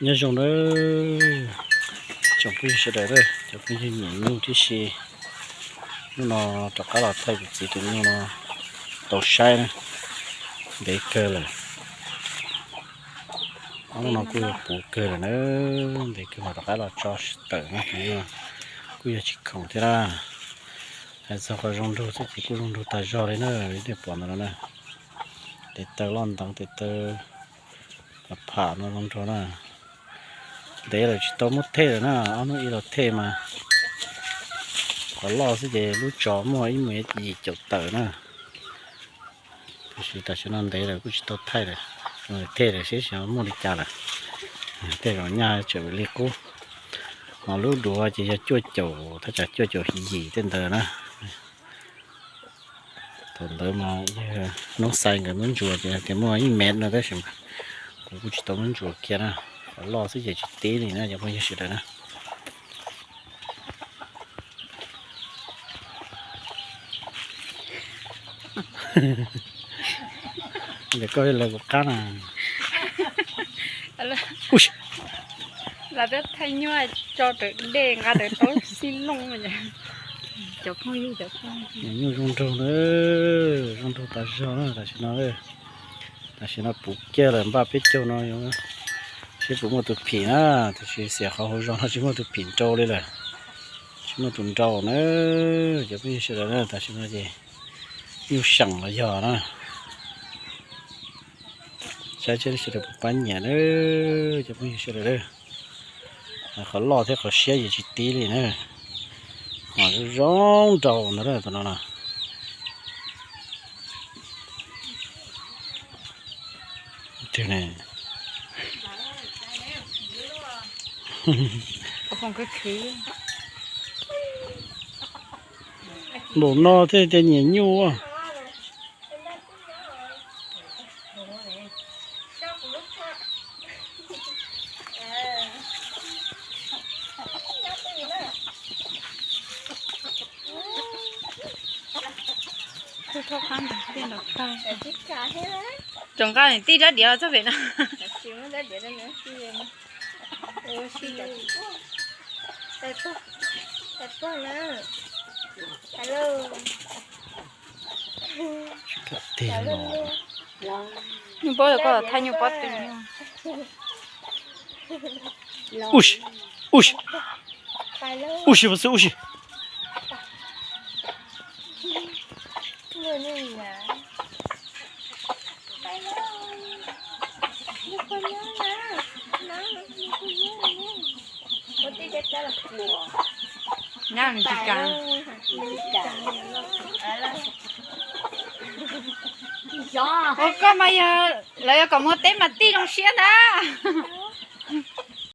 Nyob zoo nawb tsoom phooj ywg sawv daws, cov phooj ywg nyiam nyuj tib si, hnub no rov qab los thaij kuv txiv tus nyuj no tau saib na, ntev kawg lawm. Ob hnub no kuj puv kawg lawm na, ntev kawg mas rov qab los tso tawm na, kuj yog tsis khoom thiab na. Hais txog qhov zoo nraug xwb ces kuj zoo nraug tag zog li na, nej pom ntawm no na. Tes taw loj nteev, tes taw pham no zoo nraug na. Ntev lawm tsis tau muab thej lawm na, ob hnub ib los thej mas qhov loj xwb ces lub tsov muaj ib muag yim caum tawm na. Tab sis tam sim no ntev lawm kuj tsis tau thaij lawm, thej lawm seb muaj li cas lawm. Tej zaum nyaj tseem li qub. Ho lub duav ces yog cuaj caum thaj tsam cuaj caum yim tej ntawd na. Thaum ntawd mas yog Noob Xais nkawd muab ntsuas ces tias muaj ib mev no tab sis kuv kuj tsis tau muab ntsuas kiag na. Qhov loj xwb ces tsis tib li na cov phooj ywg sawv daws na. Ntawm koj lawv kuv qab na. Lam peb thaij nyuj tso rawv dej nqa rawv taub xib looj. Cov phooj ywg, cov phooj ywg, nyuj zoo nraug na, zoo nraug tas zog na tam sim no. Tam sim no puv kiag lawm npaj peb caug no, seb puas muaj tus phim na, tab sis xiam qhov hauv zos no tsis muaj tus phim nrau li lawm, tsis muaj tus nrau na. Cov phooj ywg sawv daws na, tam sim no ces nyuj seem los yog na. Saib seb sawv daws puas pab nyiam na, cov phooj ywg sawv daws. Qhov loj thiab qhov siab ces tsis tib li na, mas zoo nraug ntag tus no na. Npaum no thiaj tias nyiam nyuj. Tsoom nqa tij rab diav los txog pem no. Nyuj pob, koj thaij nyuj pob twg? Ub si, ub si, ub si, ub si. Nyab nws tsis kam. Ua koj mas yog lawv yuav kom muag teb mas tij zoo siab ntag.